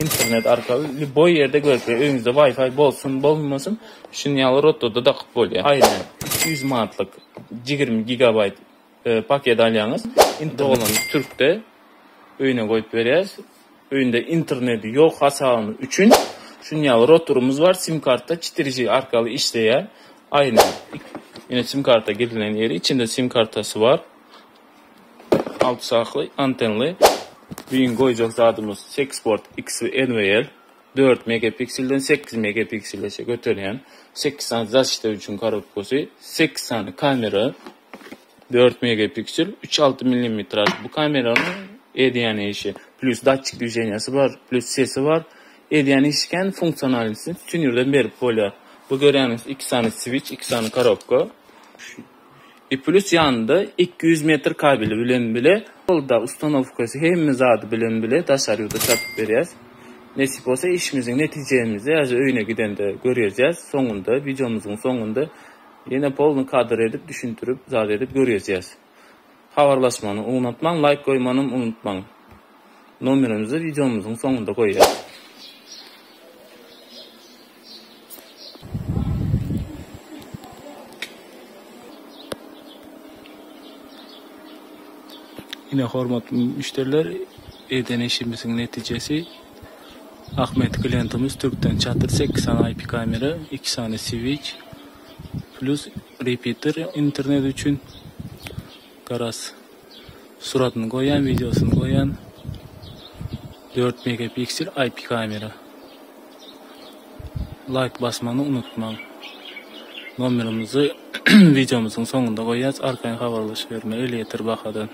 Internet arkaly lýuboý ýerde görüp bolýar. Öýüňizde Wi-Fi bolsun, bolmasyn, şuny ýaly rotorda dakyp bolýar. Aýna 200 manatlyk 20 gigabaýt paket alýaňyz. Dolan türkde öýüne goýup berýäs. Öýünde interneti ýok hasabyny üçin şuny ýaly rotorymyz bar. Sim kartda 4G arkaly işleýär. Aýna ýene sim karta girilen ýeri içinde sim kartasy bar. 6 şahly antenli. Büyün goýjak zadymyz Sexport XNVL 4 megapikselden 8 megapiksele göterýän 8 sany zaşita üçin korobkasy, 8 sany kamera 4 megapiksel 3.6 mm bu kameranyň edýän işi plus datçik dwiženiýasy bar, plus sesi bar. Edýän işi kän funksionalnysyny tünýerden berip bolýar. Bu görýäniňiz 2 sany switch, 2 sany korobka. I plus ýanynda 200 metr kabeli bilen bile da ustanowkasy hemme zady bilen bile daşary ýurda satyp berýäs. Nesip bolsa işimiziň netijemizi ýa öýüne gidende görýezýäs. Soňunda wideomyzyň soňunda ýene polny kadr edip düşündirip zat edip görýezýäs. Habarlaşmany unutmaň, laýk goýmanam unutmaň. Nomerimizi wideomyzyň soňunda goýýas. Ine hormatly müşderiler, eden işimiziň netijesi. Ahmet klientimiz Türkden çatyr 8 sany IP kamera, 2 sany switch, plus repeater internet üçin. Garaz suratyny goýýan, wideosyny goýýan. 4 megapiksel IP kamera. Like basmany unutmaň. Nomerimizi wideomyzyň soňunda goýýas, arkaýyn habarlaşybermeli elýeter bahadan.